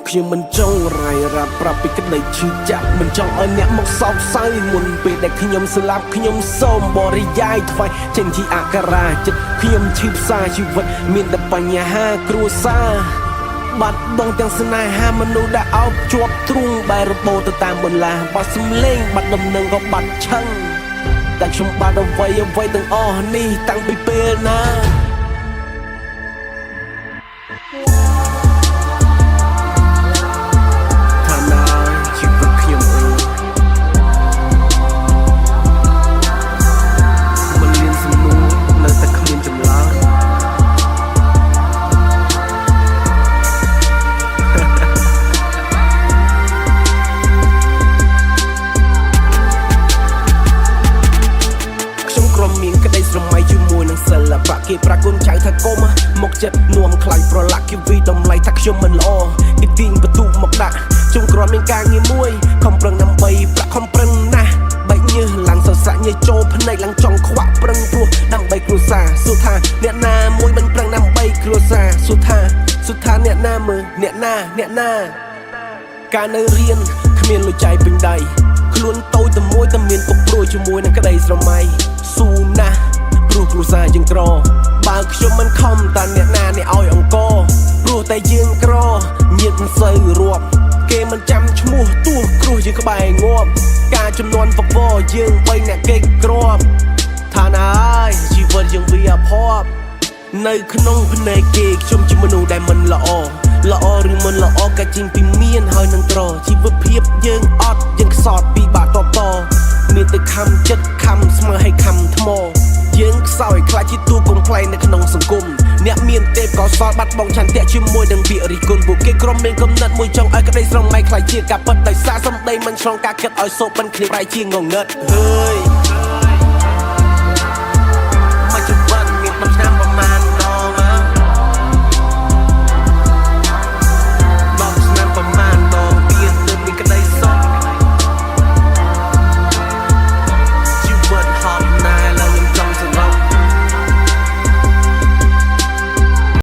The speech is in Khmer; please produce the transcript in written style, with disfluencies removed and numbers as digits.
ខ្ញុំមិនចង់រាយរាប់ប្រាប់ពីក្តីឈឺចាប់មិនចង់ឲ្យអ្នកមកសោកសៅមុនពេលដែលខ្ញុំស្លាប់ខ្ញុំសូមបរិយាយថ្វាយចេញជាអក្ខរាចិត្តខ្ញុំឈឺផ្សាជីវិតមានតែបញ្ហាគ្រួសារបាត់បង់ទាំងស្នេហាមនុស្សដែលអោបជាប់ទ្រូងបែររបូតទៅតាមបន្លាបាត់សំលេងបាត់ដំណឹងក៏បាត់ឆឹងតែខ្ញុំបាត់អ្វីអ្វីទាំងអស់នេះតាំងពីពេលណា ថាណាជីវិតខ្ញុំអើយមិនលៀនសំណួរនៅតែគ្មានចម្លើយ ខ្ញុំក្រុមមានក្តីស្រមៃជាមួយនឹងសិល្បៈគេប្រាកូនចៅថាកុំមកចិត្តនាំខ្លាញ់ប្រឡាក់គេវីតម្លៃថាខ្ញុំមិនល្អគេទាញបន្ទុកមកដាក់ជុំក្រុមមានការងារមួយខំប្រឹងដើម្បីប្រាក់ខំប្រឹងណាស់បែកញើសឡើងសរសាក់ញើសចូលភ្នែកឡើងចង់ខ្វាក់ប្រឹងព្រោះដើម្បីគ្រួសារសួរថាអ្នកណាមួយមិនប្រឹងដើម្បីគ្រួសារសួរថាសួរថាអ្នកណាមើលអ្នកណាអ្នកណា ការនៅរៀនគ្មានលុយចាយពេញដៃខ្លួនតូចតែមួយតែមានទុកព្រួយជាមួយនឹងក្តីស្រមៃស៊ូណាស់ព្រោះគ្រួសារយើងក្របើខ្ញុំមិនខំតាអ្នកណាអ្នកឲ្យអង្គព្រោះតែយើងក្រញៀតមិនសូវរាប់គេមិនចាំឈ្មោះទោះគ្រោះយើងក្បែរងាប់ការចំនួនវឹកវរយើងបីអ្នកគេក្របថាណាហើយជីវិតយើងវាអភ័ព្វ នៅក្នុងភ្នែកគេខ្ញុំជាមនុស្សដែលមិនល្អល្អឬមិនល្អក៏ចេញពីមានហើយនឹងក្រជីវភាពយើងអត់យើងខ្សត់ពីបាក់តតមានតែខំចិត្តខំស្មើឲ្យខំថ្មយើងខ្សោយខ្លាចជាទូកំ pl ែងនៅក្នុងសង្គមអ្នកមានទេពកោសលបាត់បង់ឆន្ទៈជាមួយនឹងពាក្យរិះគន់ពួកគេក្រុមមានកំណត់មួយចង់ឲ្យក្តីស្រមៃខ្លាចជាការពិតដោយសារសម្ដីមិនឆ្លងការគិតឲ្យសូបិនគ្នាប្រែជាងងងឹតហើយ